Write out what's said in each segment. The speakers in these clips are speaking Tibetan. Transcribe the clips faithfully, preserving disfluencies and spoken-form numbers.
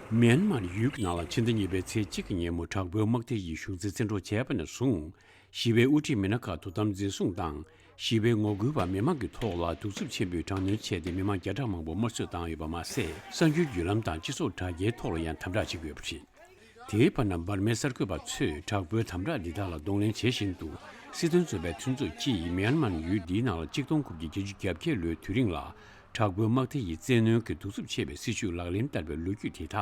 མིའན་མར་ཡུལ་གྱི་ནང་ལ་ཕྱི་ཟླ་གཉིས་པའི་ཚེས་གཅིག་གི་ཉིན་མོ་དྲག་པོའི་དམག་སྡེ་ཡིས་ཤུགས་རྩེད་རྩེད་འགྲོ་བྱས་པ་ནས་བཟུང་། ཞི་བའི་དབུ་ཁྲིད་མི་སྣ་ཁག་དོ་དམ་འཛིན་བཟུང་དང་། ཞི་བའི་ངོ་རྒོལ་བ་མི་མང་གི་ཐོག་ལ་གདུག་རྩུབ་ཆེན་པོས་དྲག་གནོན་བྱས་ཏེ་མི་མང་བརྒྱ་ཕྲག་མང་པོ་དམར་གསོད་བཏང་ཡོད་པ་མ་ཟད། གསར་འགྱུར་བརྒྱུད་ལམ་དང་སྤྱི་ཚོགས་དྲ་རྒྱའི་ཐོག་ལ་ཡང་དམ་དྲག་བྱེད་ཀྱི་ཡོད་པ་རེད། དེའི་བར་ན་འབར་མའི་གསར་འགོད་པ་ཚོས་དྲག་པོའི་དམ་དྲག་འདི་དག་ལ་གདོང་ལེན་བྱེད་བཞིན་དུ། སྲིད་དོན་བཙོན་པའི་མཐུན་ཚོགས་ཀྱིས་མིའན་མར་ཡུལ་འདིའི་ནང་ལ་ཆིག་སྟོང་དགུ་བརྒྱ་བརྒྱད་ཅུ་གྱ་བརྒྱད་ལོའི་དུས་རིང་ལ། དྲག་པོའི་དམག་སྡེ་ཡིས་བཙན་གནོན་གྱི་གདུག་རྩུབ་ཆེ་བའི་སྲིད་བྱུས་ལག་ལེན་བསྟར་བའི་ལོ་རྒྱུས་དེ་དག་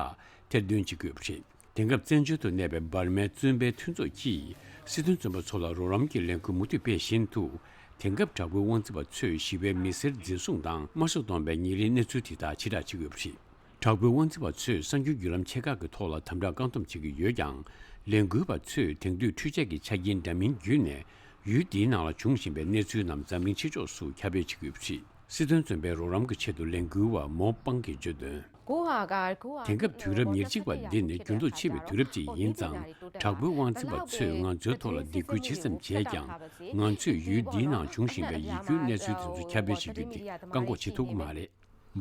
ཐེར་འདོན་བྱེད་ཀྱི་ཡོད་པ་རེད། དེང་སྐབས་བཙན་བྱོལ་དུ་གནས་པའི་འབར་མའི་བཙོན་པའི་མཐུན་ཚོགས་ཀྱིས་སྲིད་དོན་བཙོན་པ་ཚོ་ལ་རོགས་རམ་གྱི་ལས་འགུལ་མུ་མཐུད་སྤེལ་བཞིན་དུ། དེང་སྐབས་དྲག་པོའི་དབང་འཛིན་པ་ཚོས་ཞི་བའི་མི་སེར་འཛིན་བཟུང་དང་དམར་གསོད་གཏོང་བའི་ཉིན་རེའི་གནས་ཚུལ་དེ་དག་ཕྱིར་བསྒྲགས་བྱེད་ཀྱི་ཡོད་པ་རེད། དྲག་པོའི་དབང་འཛིན་པ་ཚོས་གསར་འགྱུར་བརྒྱུད་ལམ་ཆེ་ཁག་གི་ཐོག་ལ་དམ་དྲག་བཀག་སྡོམ་བྱེད་ཀྱི་ཡོད་ཀྱང་། ལས་འགུལ་བ་ཚོས་དེང་དུས་འཕྲུལ་ཆས་ཀྱི་ཆ་རྐྱེན་འདྲ་མིན་བརྒྱུད་ནས། ཡུལ་འདིའི་ནང་ལ་འབྱུང་བཞིན་པའི་གནས་ཚུལ་རྣམས་འཛམ་གླིང་ཕྱི་ཕྱོགས་སུ་ཁྱབ་སྤེལ་བྱེད་ཀྱི་ཡོད་པ་རེད། སྲིད་དོན་བཙོན་པའི་རོགས་རམ་གྱི་ཆེད་དུ་ལས་འགུལ་བ་མོ་པང་གིས་བརྗོད་དོན། དེང་སྐབས་དུས་རབས་ཉེར་གཅིག་པ་འདི་ནི་འགྱུར་ལྡོག་ཆེ་བའི་དུས་རབས་ཅིག་ཡིན་ཙང་། དྲག་པོའི་དབང་འཛིན་པ་ཚོས་ང་ཚོའི་ཐོག་ལ་སྡིགས་སྐུལ་ཇི་ཙམ་བྱས་ཀྱང་། ང་ཚོས་ཡུལ་འདིའི་ནང་འབྱུང་བཞིན་པའི་ཡིད་སྐྱོའི་གནས་ཚུལ་དེ་ཚོ་ཁྱབ་སྤེལ་བྱེད་རྒྱུ་དེ་བཀག་འགོག་བྱེད་ཐུབ་ཀྱི་མ་རེད།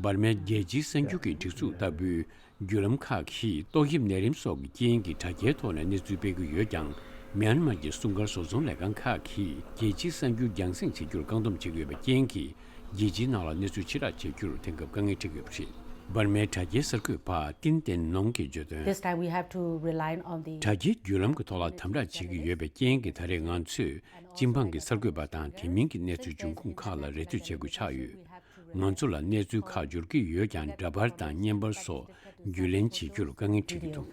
འབར་མའི་རྒྱལ་སྤྱིའི་གསར་འགྱུར་གྱི་སྒྲིག་འཛུགས་ལྟ་བུའི་བརྒྱུད་ལམ་ཁག་གིས་ཏོག་དབྱིབས་ནད་རིམས་སོགས་ཀྱི་རྐྱེན་གྱིས་དྲ་རྒྱའི་ཐོག་ནས་གནས་ཚུལ་སྤེལ་གྱི་ཡོད་ཀྱང་། མིའན་མར་གྱི་སྲུང་སྐར་བཟོ་ཚོང་ལས་ཁང་ཁག་གིས་རྒྱལ་སྤྱིའི་གསར་འགྱུར་རྒྱང་སྲིང་བྱེད་རྒྱུར་བཀག་སྡོམ་བྱེད་ཀྱི་ཡོད་པའི་རྐྱེན་གྱིས། རྒྱལ་སྤྱིའི་ནང་ལ་གནས་ཚུལ་ཕྱིར་བསྒྲགས་བྱེད་རྒྱུར་དེང་སྐབས་དཀའ་ངལ་འཕྲད་ཀྱི་ཡོད་པ་རེད། འབར་མའི་དྲ་རྒྱའི་གསར་འགོད་པ་ཏིན་ཏེན་ནོང་གིས་བརྗོད་དོན། This time we have to rely on the དྲ་རྒྱའི་བརྒྱུད་ལམ་གྱི་ཐོག་ལ་དམ་དྲག་བྱེད་ཀྱི་ཡོད་པའི་རྐྱེན་གྱིས། ད་རེས་ང་ཚོས་སྤྱི་འབངས་ཀྱི་གསར་འགོད་པ་དང་དེ་མིན་གྱི་གནས་ཚུལ་འབྱུང་ཁུངས་ཁག་ལ་རེ་ལྟོས་བྱེད་དགོས་ཆགས་ཡོད། ང་ཚོ་ལ་གནས་ཚུལ་ཁག་འབྱོར་གྱི་ཡོད་ཀྱང་། འདྲ་པར་དང་བརྙན་པར་སོགས་བརྒྱུད་ལེན་བྱེད་རྒྱུར་དཀའ་ངལ་འཕྲད་ཀྱི་འདུག་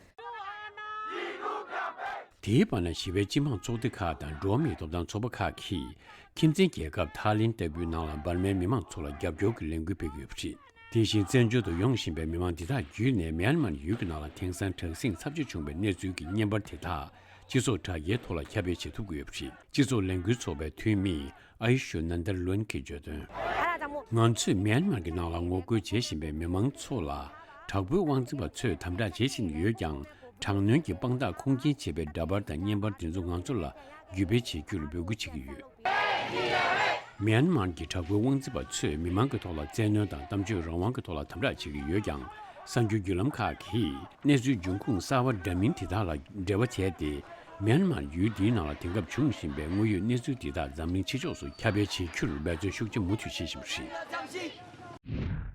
དེའི་བར་ན་ཞི་བའི་སྤྱི་དམངས་ཚོགས་སྡེ་ཁག་དང་འགྲོ་བ་མིའི་ཐོབ་ཐང་ཚོགས་པ་ཁག་གིས་ཁྱིམ་མཚེས་རྒྱལ་ཁབ་ཐའི་ལེན་ལྟ་བུའི་ནང་ལ་འབར་མའི་མི་མང་ཚོ་ལ་རྒྱབ་སྐྱོར་གྱི་ལས་འགུལ་སྤེལ་གྱི་ཡོད་པ་རེད། དེ་བཞིན་བཙན་བྱོལ་དུ་ཡོང་བཞིན་པའི་མི་མང་འདི་དག་བརྒྱུད་ནས་མིའན་མར་ཡུལ་གྱི་ནང་ལ་དེང་སང་དྲག་ཟིང་ཚབས་ཆེ་བྱུང་བའི་གནས་ཚུལ་གྱི་བརྙན་པར་དེ་དག་སྤྱི་ཚོགས་དྲ་རྒྱའི་ཐོག་ལ་ཁྱབ་སྤེལ་བྱེད་ཐུབ་ཀྱི་ཡོད་པ་རེད། སྤྱི་ཚོགས་ལས་འགུལ་ཚོགས་པའི་འཐུས་མི་ཨ་ཡི་ཤུ་ནན་དར་ལོན་གྱིས་བརྗོད་དོན། ང་ཚོས་མིའན་མར་གྱི་ནང་ལ་ངོ་རྒོལ་བྱེད་བཞིན་པའི་མི་མང་ཚོ་ལ་དྲག་པོའི་དབང་འཛིན་པ་ཚོས་དམ་དྲག་བྱེད་བཞིན་ཡོད་ཀྱང་། དྲག་གནོན་གྱི་དཔང་རྟགས་ཁུངས་སྐྱེལ་བྱེད་པའི་འདྲ་པར་དང་བརྙན་པར་དེ་ཚོ་ང་ཚོ་ལ་བརྒྱུད་སྤེལ་བྱེད་རྒྱུར་འབོད་སྐུལ་བྱེད་ཀྱི་ཡོད། མིའན་མར་གྱི་དྲག་པོའི་དབང་འཛིན་པ་ཚོས་མི་མང་གི་ཐོག་ལ་བཙན་གནོན་དང་གཏམ་བརྗོད་རང་དབང་གི་ཐོག་ལ་དམ་དྲག་བྱེད་ཀྱི་ཡོད་ཀྱང་། གསར་འགྱུར་བརྒྱུད་ལམ་ཁག་གིས་གནས་ཚུལ་འབྱུང་ཁུངས་གསར་བ་འདྲ་མིན་དེ་དག་ལ་འབྲེལ་བ་བྱས་ཏེ། མིའན་མར་ཡུལ་འདིའི་ནང་ལ་དེང་སྐབས་བྱུང་བཞིན་པའི་དངོས་ཡོད་གནས་ཚུལ་དེ་དག་འཛམ་གླིང་ཕྱི་ཕྱོགས་སུ་ཁྱབ་སྤེལ་བྱེད་རྒྱུར་འབད་བརྩོན་ཤུགས་ཆེ་མུ་མཐུད་བྱེད་བཞིན་པ་རེད།